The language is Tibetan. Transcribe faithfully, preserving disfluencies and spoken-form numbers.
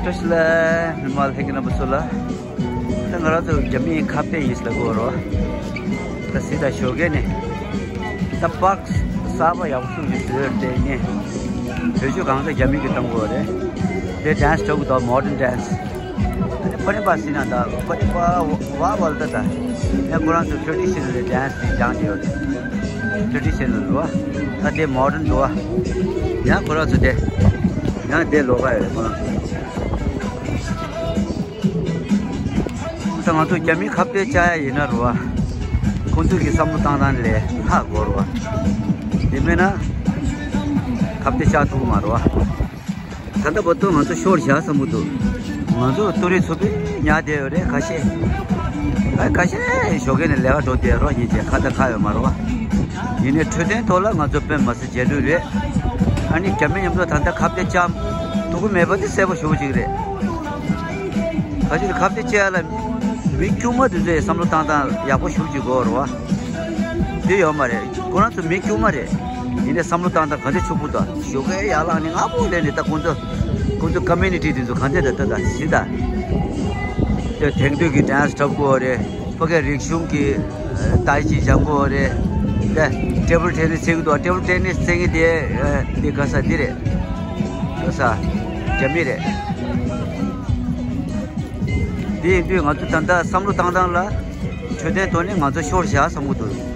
ལ་མི་མང་ལྷན་རྒྱས་རྣམ་པ་ཚོ་ལ། ད་ང་རང་ཚོ་རྒྱ་མིའི་ཁ་གཏད་ཡིན་ལབ་དགོས་རོ། ད་སྲིད་དང་ཞོགས་ཀས་ནས་ད་པཱརྐ་གསར་པ་ཡག་པོ་བཟོས་ཀྱི་བཟོས་ཏེ་ནས་བེད་སྤྱོད་གང་ས་རྒྱ་མི་གིས་གཏོང་དགོས་རེད། དེ་ཌན་སི་འགྲོ་གི་འདུག་མོ་ཌན་ཌན་སི། ཨ་ནི་ཕ་ནི་པ་སྲིད་ན་ད་ཕ་ནི་པ་ཝ་ཝལ་ད་ད་ཡང་ཁོ་རང་ཚོ་ཊེ་རེ་ཌི་ཤི་ནལ་ཌན་སི་དེ་སྦྱངས་ཀྱི་ཡོད་རེད། ཊེ་རེ་ཌི་ཤི་ནལ་རེད་བ། ད་དེ་མོ་ཌན་འདུག་བ། ཡང་ཁོ་རང་ཚོ་དེ་ཡང་དེ་ལོག་ག་ཡོད་རེད་ཁོ་རང་ཚོ། ད་ང་ཚོ་རྒྱ་མིའི་ཁ་གཏད་བཅག་ཡ་ཡིན་ན་རུ་བ། ཁོང་ཚོས་ཀྱི་བསམ་བློ་བཏང་སྟངས་ལས་ལྷག་དགོས་རུ་བ། དེ་མིན་ན་ཁ་གཏད་བཅག་ཐུབ་ཀྱི་མ་རུ་བ། ད་ལྟ་བར་དུ་ང་ཚོ་ཤོར་བཞག་བསམ་གྱི་འདུག་ང་ཚོ་ཏུ་རི་ཚོ་པའི་ཉག་བསྡད་ཡོད་རེད་ཁ་ཤས། ཨ་ཁ་ཤས་ཞོགས་ཀས་ནས་ལས་ཀ་འགྲོ་བསྡད་རོགས་ཡིན་ཅེས་ཁ་ད་ཁ་ཡོད་མ་རུ་བ། ཡིན་ནའི་འཕྲོད་བསྟེན་ཐོག་ལ་ང་ཚོ་དཔེ་མ་སྲིད་རྗེས་ལུས་རེད། ཨ་ནི་རྒྱ་མི་མཉམ་དུ་ད་ལྟ་ཁ་གཏད་བཅག་ཐུབ་ཀྱི་མེད་པ་དེ་གསལ་པོ་ཞེ་པོ་ཅིག་རེད། ག་ཅིག་ཁ་གཏད་བཅག་ཡ་ལ་མི་དཀྱུས་མ་དེ་ཚོས་བསམ་བློ་བཏང་སྟངས་ཡག་པོ་ཞེ་པོ་ཅིག་དགོས་རེད་བ། དེ་ཡོད་མ་རེད། ཁོ་རང་ཚོ་མི་དཀྱུས་མ་རེད། ཡིན་ནའི་བསམ་བློ་བཏང་སྟངས་ག་འདྲ་ཕྱུག་པོ་དང་ཞོགས་ཀས་ཡར་ལངས་ནས་སྔ་པོ་སླེབས་ནས་ད་ཁོང་ཚོ་ཁོང་ཚོ་ཀོ་མིའུ་ནི་ཊི་དེ་ཚོ་ག་འདྲ་ད་ད་ད་ཞི་ད། དེ་དེང་དུས་ཀྱི་ཌན་སི་འཁྲབ་དགོས་རེད། ཕ་གི་རིག་གཞུང་གི་ཏའི་ཅི་སྦྱང་དགོས་རེད། དེ་ཊེ་བལ་ཊེ་ནི་སི་རྩེ་གི་འདུག་ཊེ་བལ་ཊེ་ནི་སི་རྩེ་མཁན་དེ་དེ་ག་ས་འདི་རེད། ག་ས་རྒྱ་མི་རེད། དེ་ཡིན་དུས་ང་ཚོ་ད་ལྟ་བསམ་བློ་བཏང་སྟངས་ལ་འཕྲོད་བསྟེན་ཐོག་ནས་ང་ཚོ་ཤོར་བཞག་བསམ་གྱི་འདུག